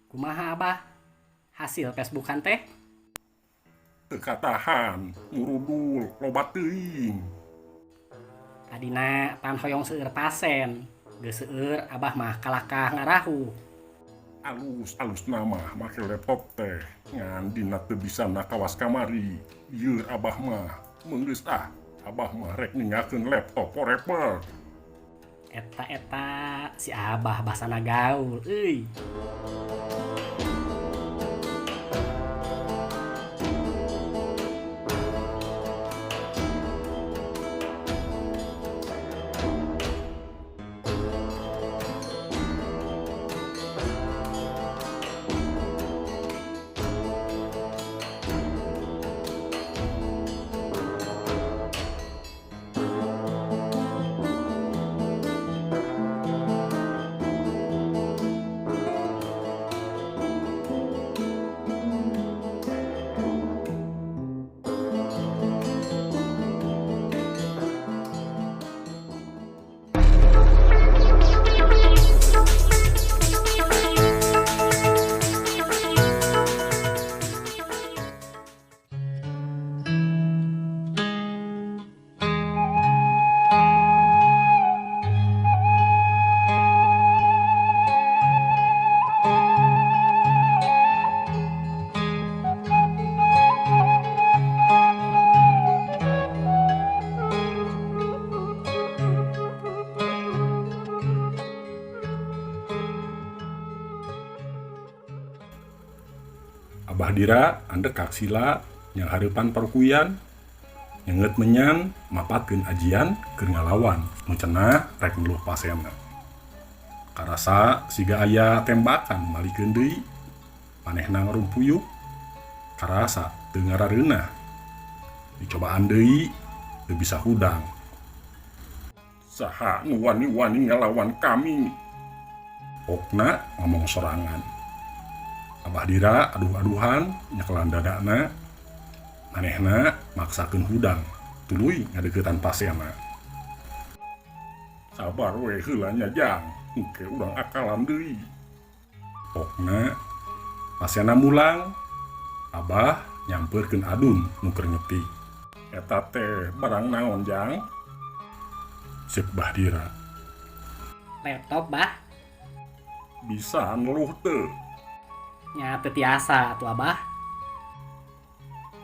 Kumaha Abah? Hasil Facebookan teh? Teu katahan, ngurudul, loba teuing. Tadina pan hoyong seueur pasen, geus seueur Abah mah kalakah ngarahuh. Alus alus nama make laptop teh, ngan dina teu bisa kawas kamari. Lieur Abah mah, meunggeus ah, Abah mah rek ninggalkeun laptop forever. Eta-eta si Abah basana gaul euy. Abah Dira andekak sila nyanghareupan parukuyan nyeungeut menyan mapatkeun ajian keur ngalawan nu cenah rek ngeluh pasenna. Karasa siga aya tembakan malikeun deui, manehna ngarumpuyuk, karasa teu ngarareunah. Dicobaan deui teu bisa hudang. Saha nu wani-wani ngalawan kami? Okna ngomong sorangan. Abah Dira aduh-aduhan nyekelan dadana, manehna maksakeun hudang, tuluy ngadeuketan pasena. Sabar we heula nya Jang, engke urang akalan deui. Pokna pasena mulang, Abah nyampeurkeun Adun nu keur ngetik. Eta teh barang naon Jang? Ceuk Bah Dira. Laptop, Bah. Bisa ngeluh teu? Nya teu tiasa atuh Abah.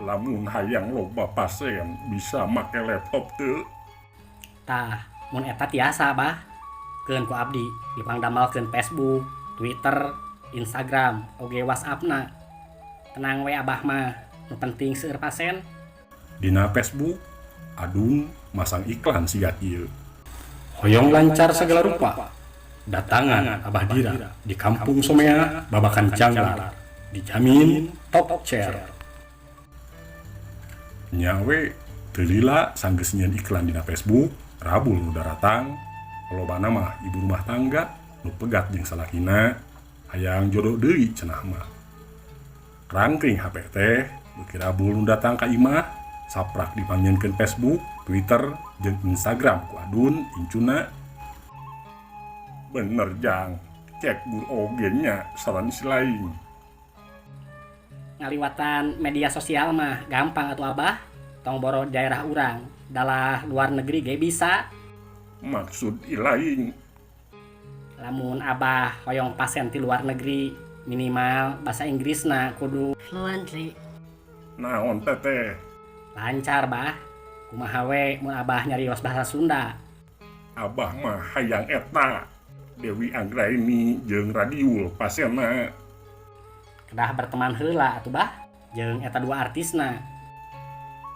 Lamun hayang loba pasien bisa make laptop teu? Tah, mun eta tiasa Abah. Keun ku abdi dipangdamelkeun Facebook, Twitter, Instagram, oge WhatsAppna. Tenang we Abah mah, nu penting seueur pasien. Dina Facebook, Adun masang iklan siga kieu. Hoyong lancar segala rupa. Datangan Abah Dira di Kampung Somea, Babakan Canglar. Dijamin top chair. Nya we teu lila sanggeus nyieun iklan dina Facebook, rabul nu daratang, lolobana mah ibu rumah tangga nu pegat jeung salakina, hayang jodoh deui cenah mah. Rangkring HP teh beuki rabul nu datang ka imah, saprak dipangnyeunkeun Facebook, Twitter, jeung Instagram ku Adun incuna. Bener Jang, cek gur oge nya saran si lain. Ngaliwatan media sosial mah gampang atuh Abah. Tong boro daerah urang, dalah luar negeri ge bisa. Maksud ilaing? Lamun Abah hoyong pasien ti luar negeri, minimal bahasa Inggrisna kudu fluently. Naon teteh? Lancar Bah. Kumaha we mun Abah nyarios bahasa Sunda? Abah mah hayang eta. Dewi Anggraini jeung Radiul pasena. Kedah berteman heula atuh Bah jeung eta dua artisna.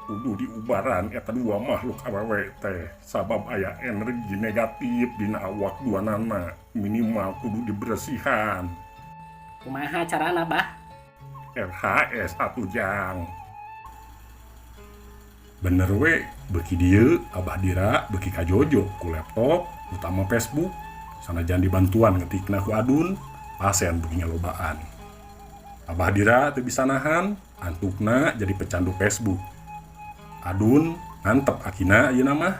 Kudu diubaran eta dua makhluk awewe teh sabab aya energi negatif dina awak duanana, minimal kudu dibersihan. Kumaha carana Bah? RHS atuh Jang. Bener we, beuki dieu Abah Dira beuki kajojo ku laptop utama Facebook. Sanajan dibantuan ngetikna ku Adun, pasien beuki ngalobaan. Abah Dira teu bisa nahan, antukna jadi pecandu Facebook. Adun ngantep akina ayeuna mah,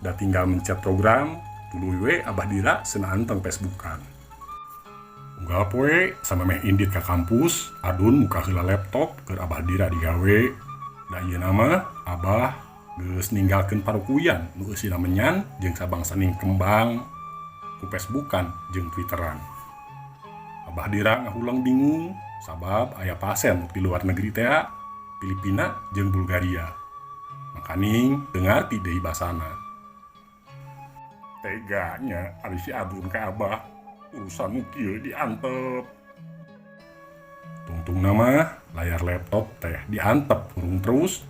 da tinggal mencet program, tuluy we Abah Dira seuna anteng Facebookan. Unggal poe samemeh indit ka kampus, Adun muka heula laptop keur Abah Dira digawe. Da ieuna mah Abah geus ninggalkeun parukuyan nu eusina menyan jeung sabangsaning kembang ku Facebookan jeung Twitteran. Abah Dira ngahuleng bingung sabab aya pasien nu ti luar negeri tea, Filipina jeung Bulgaria. Makaning teu ngarti deui basana. Tega nya ari si Adun ka Abah, urusan nu kieu diantep. Tungtungna mah layar laptop teh diantep hurung terus.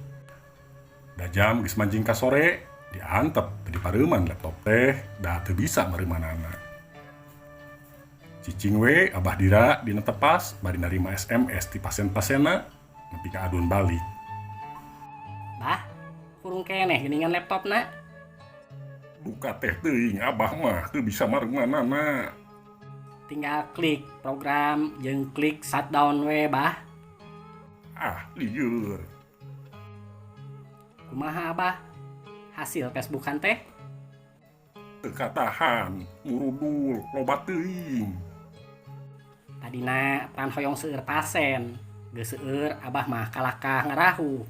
Da jam geus manjing ka sore, diantep teu dipareuman laptop teh da teu bisa mareumanana. Cicing we Abah Dira dina tepas bari narima SMS ti pasien-pasienna nepi ka Adun balik. Bah, hurung keneh geuningan laptopna. Duka teh teuing Abah mah teu bisa mareumanana. Tinggal klik program jeung klik shutdown we, Bah. Ah, lieur. Kumaha, Abah? Hasil Facebookan teh? Teu katahan, murudul, loba teuing. Tadina pan hoyong seueur pasien, geus seueur Abah mah kalakah ngarahuh.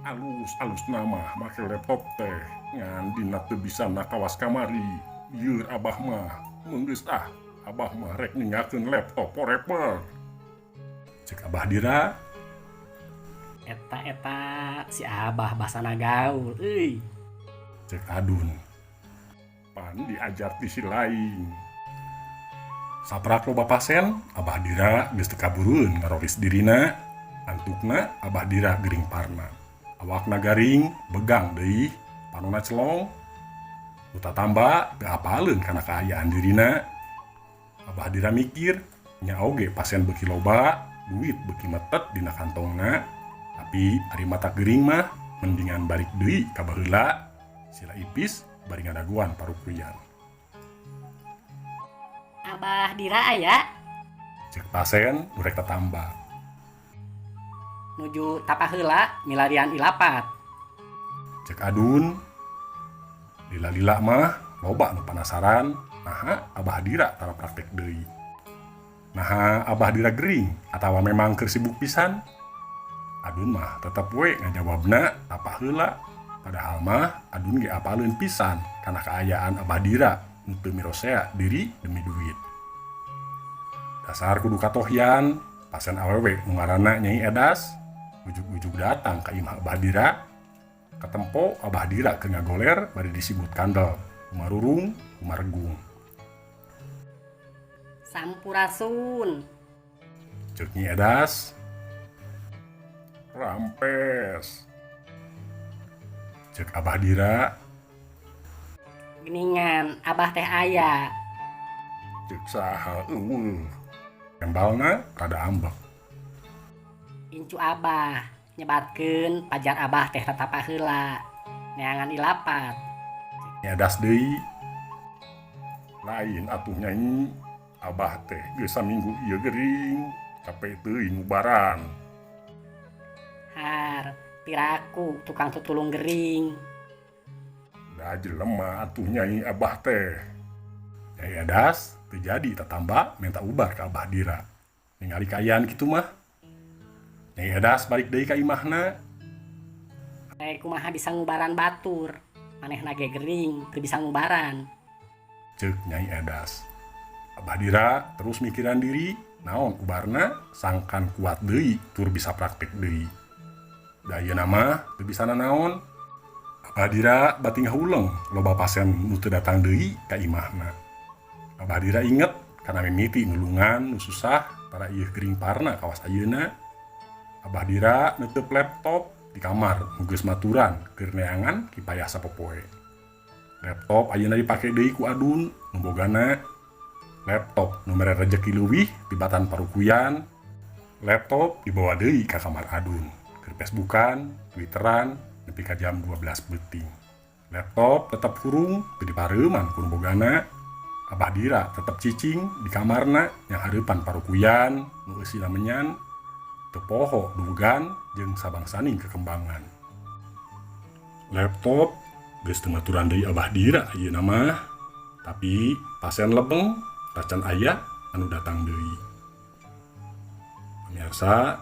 Alus alusna mah make laptop teh, ngan dina teu bisana kawas kamari. Lieur Abah mah, mun geus ah, Abah mah rek ninggalkeun laptop forever. Cek Abah Dira. Eta eta si Abah basana gaul euy. Cek Adun. Pan diajar ti si lain. Saprak loba pasien, Abah Dira geus teu kaburueun ngaroris dirina. Antukna Abah Dira gering parna. Awakna garing, begang deui, panona celong. Nu tatamba teu apaleun kana kaayaan dirina. Abah Dira mikir, nya oge pasien beuki loba, duit beuki metet dina kantongna. Tapi ari mata gering mah mendingan balik deui ka baheula, sila ipis bari ngadagoan parukuyan. Abah Dira aya? Cek pasien nu rek tatamba. Nuju tapa heula milarian ilapat. Cek Adun. Lila-lila mah loba nu panasaran naha Abah Dira tara praktek deui. Naha Abah Dira gering atawa memang keur sibuk pisan? Adun mah tetep we ngajawabna tapa heula. Padahal mah Adun ge apaleun pisan kana kaayaan Abah Dira nu teu mirosea diri demi duit. Dasar kudu katohyan, pasien awewe nu ngaranna Nyai Edas ujug-ujug datang ka imah Abah Dira. Katempo Abah Dira keur ngagoler bari disibut kandel, kumarurung, kumaregung. Sampurasun. Cek Nyi Edas. Rampes. Cek Abah Dira. Geningan Abah teh aya. Cek saha eueuh. Tembalna rada ambek. Incu Abah nyebatkeun pajar Abah teh tatapa heula neangan ilapat. Nyi Edas deui. Lain atuh Nyai, Abah teh geus saminggu ieu gering, capek teuing ngubaran. Har, piraku tukang tutulung gering. Da jelema atuh Nyai Abah teh. Nyai Edas teu jadi tatamba menta ubar ka Abah Dira. Ningali kaayaan kitu mah. Nyai Edas balik deui ka imahna. Kumaha bisa ngubaran batur, manehna ge gering teu bisa ngubaran. Cek Nyai Edas. Abah Dira terus mikiran diri, naon ubarna sangkan kuat deui tur bisa praktek deui. Da ayeuna mah teu bisa nanaon. Abah Dira bati ngahuleng loba pasien nu teu datang deui ka imahna. Abah Dira inget kana mimiti nulungan nu susah tara ieu gering parna kawas ayeuna. Abah Dira neuteup laptop di kamar nu geus maturan keur neangan kipayah sapopoe. Laptop ayeuna dipake deui ku Adun nu bogana. Laptop nu mere rejeki leuwih tibatan parukuyan. Laptop dibawa deui ka kamar Adun. Keur Facebookan, Twitteran, nepi ka jam 12 beuting. Laptop tetep hurung teu dipareuman ku nu bogana. Abah Dira tetep cicing di kamarna nyanghareupan parukuyan nu eusina menyan, teu poho dugan jeung sabangsaning kekembangan. Laptop geus teu maturan deui Abah Dira ayeuna mah, tapi pasien lebeng tacan aya. anu datang deui. Pamirsa,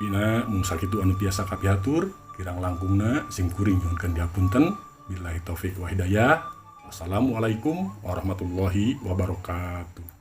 dina mung sakitu anu tiasa kapihatur, kirang langkungna sim kuring nyuhunkeun dihapunten. Billahi taufik wa hidayah. Wassalamualaikum warahmatullahi wabarakatuh.